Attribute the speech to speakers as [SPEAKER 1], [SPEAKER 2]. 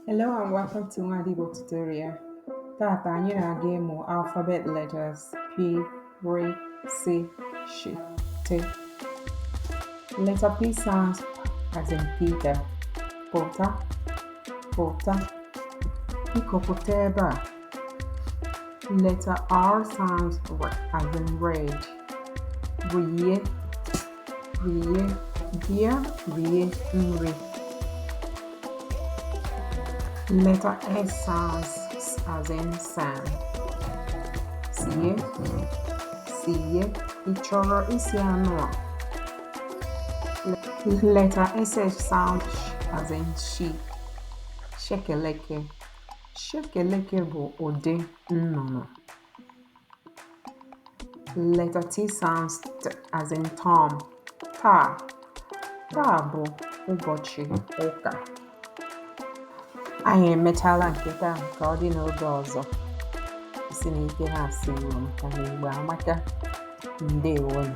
[SPEAKER 1] Hello and welcome to Nwada Igbo tutorial. Tata anyị na-aga ịmụ alphabet letters P, R, S, Sh, T. Letter P sounds P as in Peter. Pụta, pụta. Biko pụta ebe a. Letter R sounds R as in red. Rie, rie, bịa rie nri. Letter S sounds S as in Sam. Sie, sie, ị chọrọ isi anụ a? Letter SH sounds sh as in sheep. Shekeleke. Shekeleke bụ ụdị nnụnụ. Letter T sounds T as in Tom. Taa. Taa bụ ụbọchị ụka. Anyị emechaala nke taa ka ọ dị n'oge ọzọ. Jisinụ ike na-asụ Igbo maka na Igbo amaka. Ndewonụ.